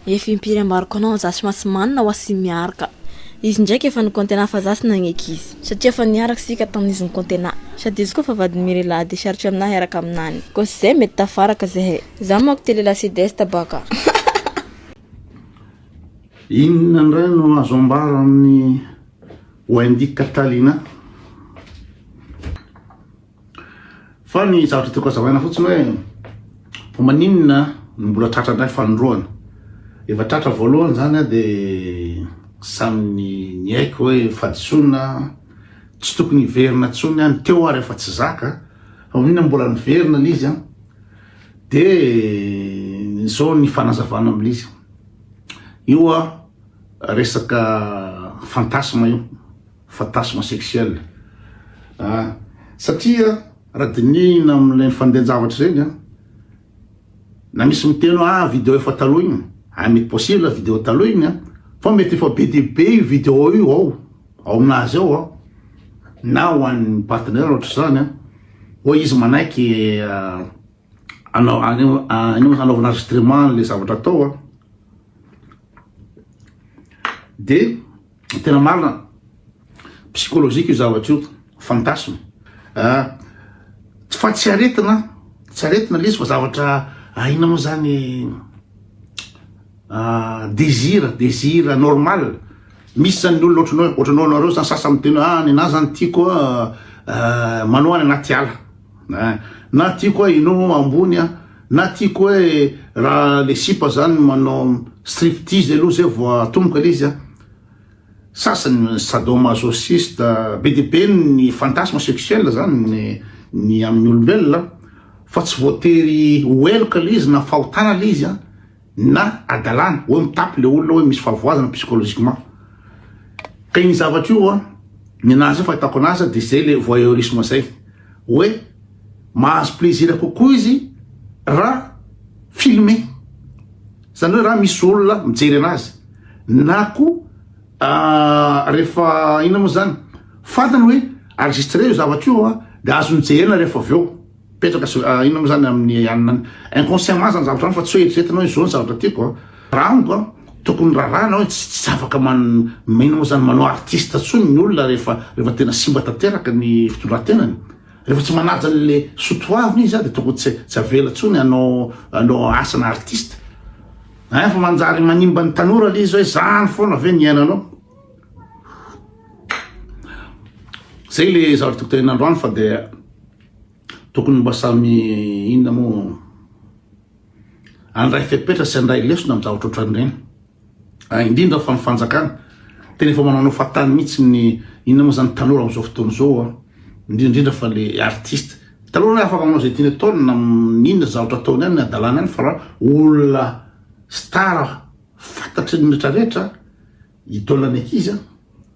Efa impiry ambarako anao za tsy maintsy manana hoa sy miaraka. Izy ndraiky efa ni-compter anah fa za tsy nagneky izy. Satria efa niaraka isika tamin'izy ni-compter anah. Sady izy koa efa vadin'i Mirela de sarotry aminah hiaraka aminany. Koa tsy zay mety tafaraka zahay. Za manko te lehilahy sud-est baka. Inona indray no azo ambara amin'i Wendy Catalina? Fa ny zavatra tiako hazavaina fotsiny hoe fa maninona no mbola tratra indray fanindroana? Efa tratra voalohany zany aho de samy niaiky hoe fahadisoana, tsy tokony hiverina intsony aho, ny teo ary efa tsy zaka, fa maninona mbola niverina le izy an? De zao ny fanazavana amle izy, io an resaka fantasme io. Fantasme sexuel ah satria raha dinihina amin'ilay fandehan-javatra ireny an, na misy miteny hoe ah video efa taloha iny, ah mety possible video taloha iny an, fa mety efa be dia be io video io ao, ao aminazy ao an, na ho an'ny partenaire ohatr'izany an, hoe izy manaiky hanao hanaovana enregistrement an'ilay zavatra atao an, dia Ny tena marina, psychologique io zavatra io, fantasme. Ah, fa tsy aretina, tsy aretina le izy fa zavatra ah, inona moa zany ah, désir, désir normal. Misy zany ny olona ohatranao, ohatranao anareo zany sasany miteny hoe ah, nenahy zany tiako ah, ah, manao any anaty ala. Ah, na tiako hoe ino ambony ah, na tiako hoe raha le sipa zany manao striptease aloha zay vao atomboka le izy ah. Sasany sadomasochiste, be dia be ny fantasme sexuel zany ny ny amin'ny olombelona fa tsy voatery ho heloka le izy na fahotana le izy an, na hadalana hoe mitapy le olona hoe misy fahavoazana psychologiquement. Ka iny zavatra io an, ny anazy io fahitako anazy de zay le voyeurisme zay hoe mahazo plaisir kokoa izy raha filmé. Zany hoe raha misy olona mijery anazy na koa rehefa inona moa zany fantany hoe enregistré io zavatra io a de azony jerena rehefa avy eo mipetraka sy inona moa zany amin'ny anona any inconsciemment zany zavatra zany fa tsy hoe eritreretina hoe zao ny zavatra tiako a raha amiko a tokony rarahana hoe tsy tsy afaka man inona moa zany manao artiste tsony ny olona rehefa rehefa tena simba tanteraka ny fitondran-tenany. Rehefa tsy manaja an'le soatoavina izy de tokony tsy tsy avela tsony hanao hanao asana artiste. Ein fa manjary manimba ny tanora le izy hoe zany foana ve ny iainanao. Zay le zavatra tiako tenenina androany fa de tokony mba samy inona moa handray fepetra sy handray lesona amin'ny zavatra ohatran'ireny. Ah, indrindra fa ny fanjakana tena efa manaonao fahatany mihitsy ny inona moa zany tanora amin'izao fotoana izao a, indrindra indrindra fa le artiste. Taloha afaka manao izay tiany ataony na inona zavatra ataony any na hadalana any fa raha olona star fantatry ny rehetrarehetra idole ny ankizy a,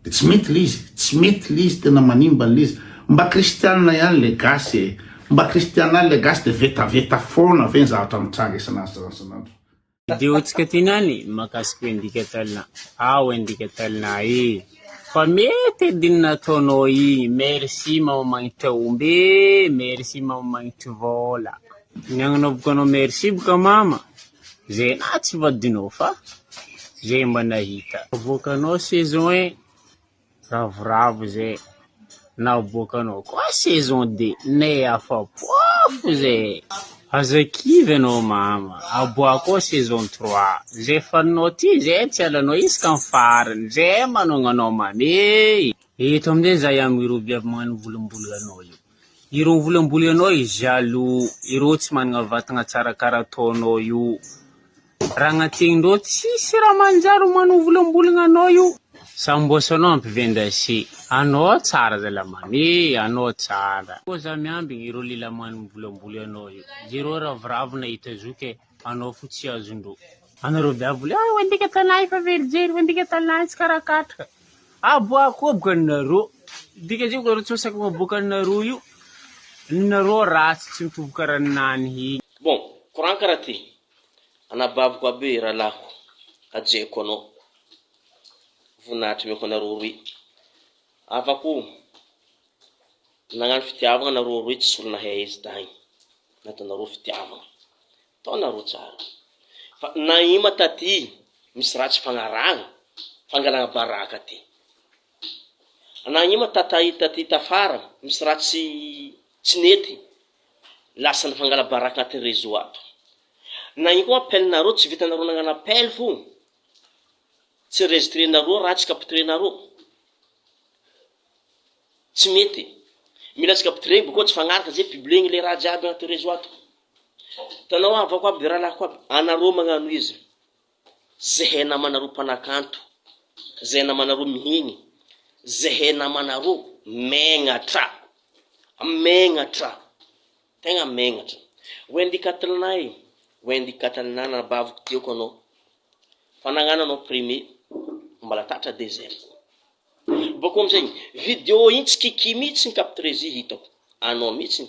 de tsy mety le izy, tsy mety le izy tena manimba le izy. Mba kristianina ihany le gasy e, mba kristianina ihany le gasy de vetaveta foana ve ny zavatra mitranga isan'andro isan'andro. Videontsika ty niany mahakasika Wendy Catalina. Ah Wendy Catalina eh! Fa mety edy ny nataonao igny, merci mama magnitra omby eh, merci mama magnitra vôla. Ny agnanaovako anao merci boka mama, zay na tsy vadinao fa zay mba nahita. Avoakanao saison un. Ravoravo zay naboakanao koa saison deux nay afa-pofo zay. Aza kivy anao mama, aboako ao saison trois, zay faninao ty zay tsy alanao isaka ny farany, zay manogna anao mama e! Eto amizay zahay amin'ireo viavy magnano volomboly anao io, ireo mivolamboly anao io jaloux, ireo tsy managna vatagna tsara karaha ataonao io. Raha agnatin'ireo tsisy raha manjary manovolambolagna anao io. Sambosanao ampivendase. Anao tsara zalahy mamy e, anao tsara. Koa za miambigny ireo lehilahy manombolamboly anao io. Jereo ravoravo nahita zoky e, anao fo tsy azondreo. Anareo viavy le ah wendika tanà efa very jery, wendika tanà tsy karaha katraka. Aboaho koa boka nareo, dika zay boka nareo tsy masaky maboaka anareo io, nareo ratsy tsy mitovy karaha ninany igny. Bon, courant karaha ty, Anabaviko aby e rahalahiko hajaiko anao voninahitra omeko anareo roy havako o nagnano fitiavagna nareo roy tsisy olo nahay izy tagny nataonareo fitiavagna ataonareo tsara fa naima taty. Misy raha tsy fagnarahagna, fangalagna baraka ty. Nagnino ma tata taty tafara misy raha tsy tsy nety lasa nifangala baraka agnatin'ny réseau ato. Nagnino koa appel nareo tsy vitanareo nagnano appel fo, tsy enregistré-nareo raha tsy capturé-nareo. Tsy mety. Mila tsy capturé bakeo tsy fagnaraka zay publier-gny le raha jiaby agnatin'ny réseau ato. Hitanao havako aby, rahalahiko aby, anareo magnano izy. Zehay namanareo mpanakanto, zehay namanareo mihigny, zehay namanareo megnatra, megnatra, tegna megnatra. Wendy Cathlina e, Wendy Cathlina anabaviko tiako anao, fa nagnano anao premier, mbala tratra deuxième koa. Bôkô amizay, video igny tsy kiki mihitsy ny capture izy hitako, anao mihitsy.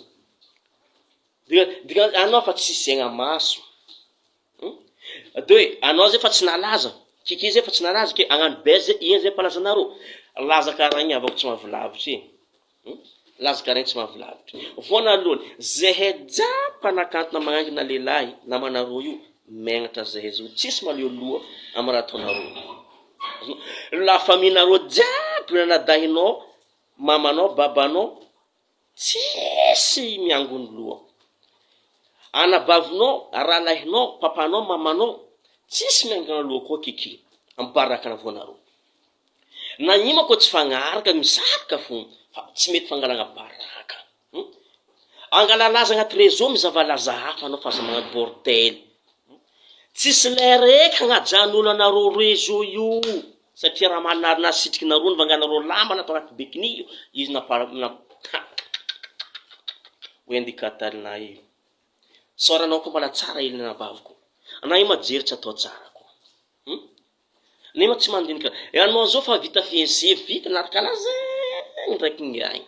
Dika dika anao fa tsisy aigna maso. Hum de hoe anao zay fa tsy nalaza, Kiki zay fa tsy nalaza ke hagnano buzz zay ino zay mpalaza anareo? Laza karaha igny havako tsy mahavilavitry e! Hum laza karaha igny tsy mahavilavitry. Voanalohany, zahay jiaby mpanakanto na magnangy na lehilahy namanareo io megnatra zahay zao tsisy mahaleo loha amy raha ataonareo. Azonao? La famille nareo jiaby anadahinao, mamanao, babanao, Tsisy miangony loha. Anabavinao, rahalahinao, papanao, mamanao, tsisy miangona loha koa Kiki, ambaraka ny voanareo. Nagnino koa tsy fagnaraka misarika fo fa tsy mety fangalagna baraka. Hum. Angala laza agnaty réseau mizava laza hafa anao fa aza magnano bordel. Tsisy lera eky hagnajan'olo anareo réseau io. Satria raha manarina sitriky nareo ny vanganareo lamba natao anaty bikini io izy nampara ha Wendy Catalina io. Isaoranao koa mbala tsara hely ny anabaviko. Anao io majery tsy atao tsara koa. Hum? Anao io tsy mandinika. Anao zao fa vita fiancé vita naraka lazaigny ndraiky ngiahy.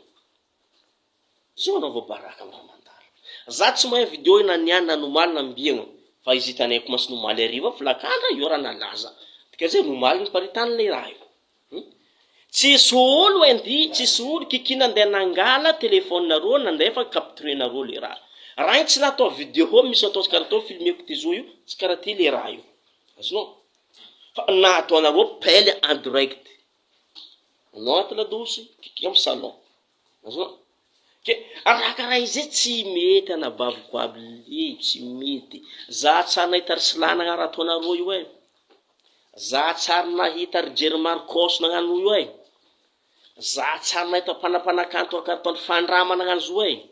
Zao anao vao baraka am raha mandalo. Za tsy mahay video io na niany na nomaly na mbiagna fa izy hitanay komansy nomaly hariva folakandra io raha nalaza. Dikan'izay nomaly niparitany le raha io. Hum. Tsisy olo Wendy, tsisy olo Kiki nandeha nangala telephone nareo nandefa capture nareo le raha. Raha igny tsy natao video misy atao karaha atao filmeko ty zo io, tsy karaha ty le raha io. Azonao? Fa nataonareo pelle en direct. Anao anaty ladosy, Kiki am salon. Azonao? Ke raha karaha izay tsy mety anabaviko aby le tsy mety. Za tsary nahita ry Silana raha ataonareo io e. Za tsary nahita ry Jerry Marcos nagnano io e. Za tsary nahita mpanampanakanto ataony Fandrama nagnano zo e.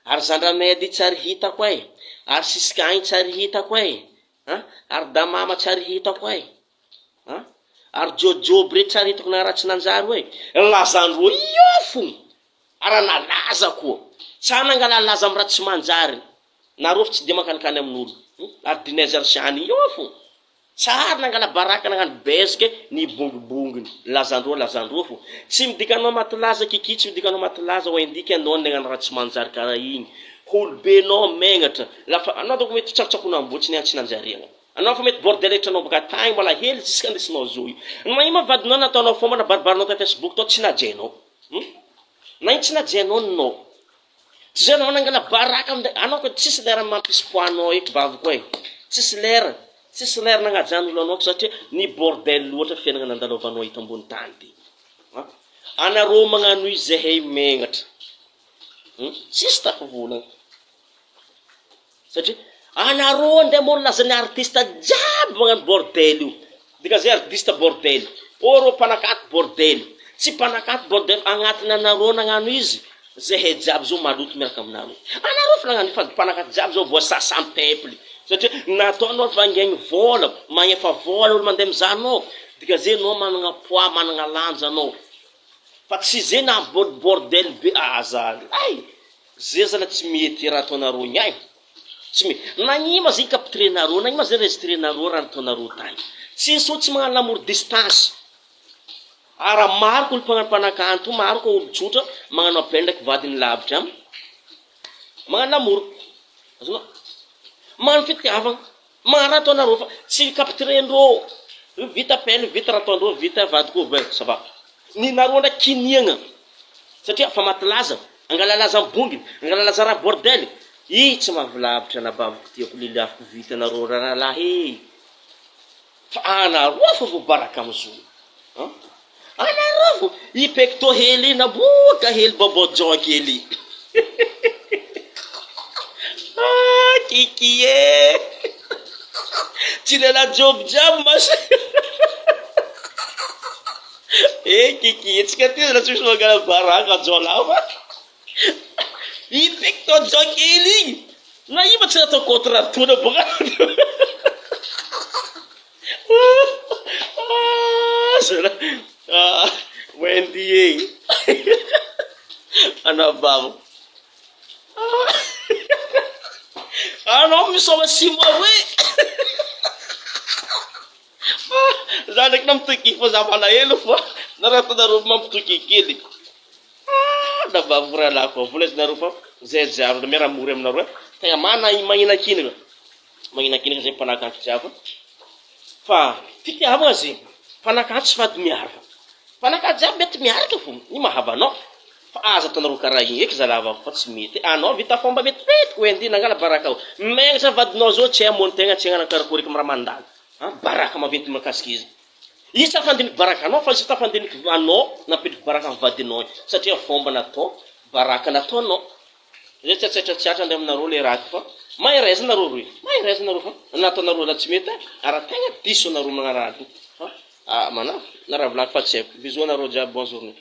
Ary Zandramedy tsary hitako e. Ary Siskany tsary hitako e. A? Ary Damama tsary hitako e. A! Ary Jojoby re tsary hitako na raha tsy nanjary hoe lazandreo io fo ara nalaza koa. Tsa nangala laza am raha tsy manjary nareo fa tsy dia mankanikany amin'olo. Ary Dinez ary Jeanne io fo. Tsary nangala baraka nagnano buzz ke nibongibonginy. Lazandreo lazandreo fo. Tsy midika anao maty laza Kiki tsy midika anao maty laza Wendy ke anao nagnano raha tsy manjary karaha igny. Olobe nao megnatra. Lafa anao doko mety tsakotsakon'amboa tsy niantsy nanjariagna. Anao fa mety bordel etranao baka tagny mbola hely jusque andesinao zo io. Nagnino ma vadinao nataonao fomba nabaribarinao ta facebook tao tsy najainao hum nagnino tsy najainao ninao tsy zay anao nangala baraka amle anao ko tsisy lera mampisy poids anao eky baviko eh tsisy lera tsisy lera nagnajan'olo anao satria ny bordel loatra fiainagna nandalovanao eto ambony tany ty an anareo magnano io zahay megnatra hum tsisy tafivolagna. Satria anareo ndray moa nilaza ny artiste jiaby magnano bordel io. Dikan'izay artiste bordel. Ô reo mpanakanto bordel. Tsy mpanakanto bordel fa agnatiny anareo nagnano izy, zahay jiaby zao maloto miaraka aminareo. Anareo fa nagnano io fa mpanakanto jiaby zao voasasa ny peuple. Satria nataonao vangaigny vôla, magnefa vôla olo mandeha mizaha anao. Dikan'izay anao managna poids, managna lanja anao. Fa tsy zay na bordel be aza ay. Zay zala tsy mety raha ataonareo igny ay! Tsy mety. Nagnino ma zay capturer-nareo, nagnino ma zay enregistrer-nareo raha nataonareo tagny? Tsisy olo tsy magnano l'amour distance. Ary maro ko olo mpagnano mpanakanto, maro ko olo tsotra magnano appel ndraiky vadiny lavitra am magnano l'amour. Azonao? Magnano fitiavagna. Magnano raha ataonareo fa tsy capturer-ndreo. Vita appel, vita raha ataondreo, vita vadiko, ben ça va. Ny nareo ndraiky kiniagna. Satria fa maty laza, angala laza am bonginy, angala laza raha bordel, ih tsy mahavilavitra anabaviko tiako liliafiko vita nareo raralahy e! Fa anareo fo voabaraka amizao an! Anareo fo i pecto hely naboaka hely bobo kely ah kiki e! Tsy lehilahy joby jiaby masy eh kiki e! Tsika ty zala tsy misy mangala baraka jolava i pecto kely igny Na io ma tsy natao contre tona boka. Ah, Wendy e. Anabavo. Anao misaoma six mois hoe. Za ndraiky nampitoky fa za malahelo fa nareo ataonareo mampitoky kely. Ah nabavo rahalahy koa vola izy nareo fa zay jiaby miara mory aminareo eh. Tegna mana magninakinaka. Magninakinaka zay mpanakanto jiaby fa fitiavagna zegny. Mpanakanto tsy fady miaraka. Mpanakanto jiaby mety miaraka fô ny mahavanao fa aza ataonareo karaha igny eky zalahy vavy fa tsy mety. Anao vita fomba metimety Wendy nangala baraka ao. Megnatra vadinao zao tsy hay hamono tegna tsy hagnano karakory eky raha mandalo. Baraka maventy makasika izy. Izy tsy afa-handiniky baraka anao fa izy tafandiniky anao nampidriky baraka ny vadinao iny satria fomba natao baraka nataonao. Zay tsy atsaitra tsy atra ndray aminareo le raha ty fa mahereza nareo roy mahereza nareo fa nataonareo raha tsy mety ara tegna diso nareo magnaraha ty fa ah manafy na raha volagny fa tsy haiko bisous anareo jiaby bonne journée.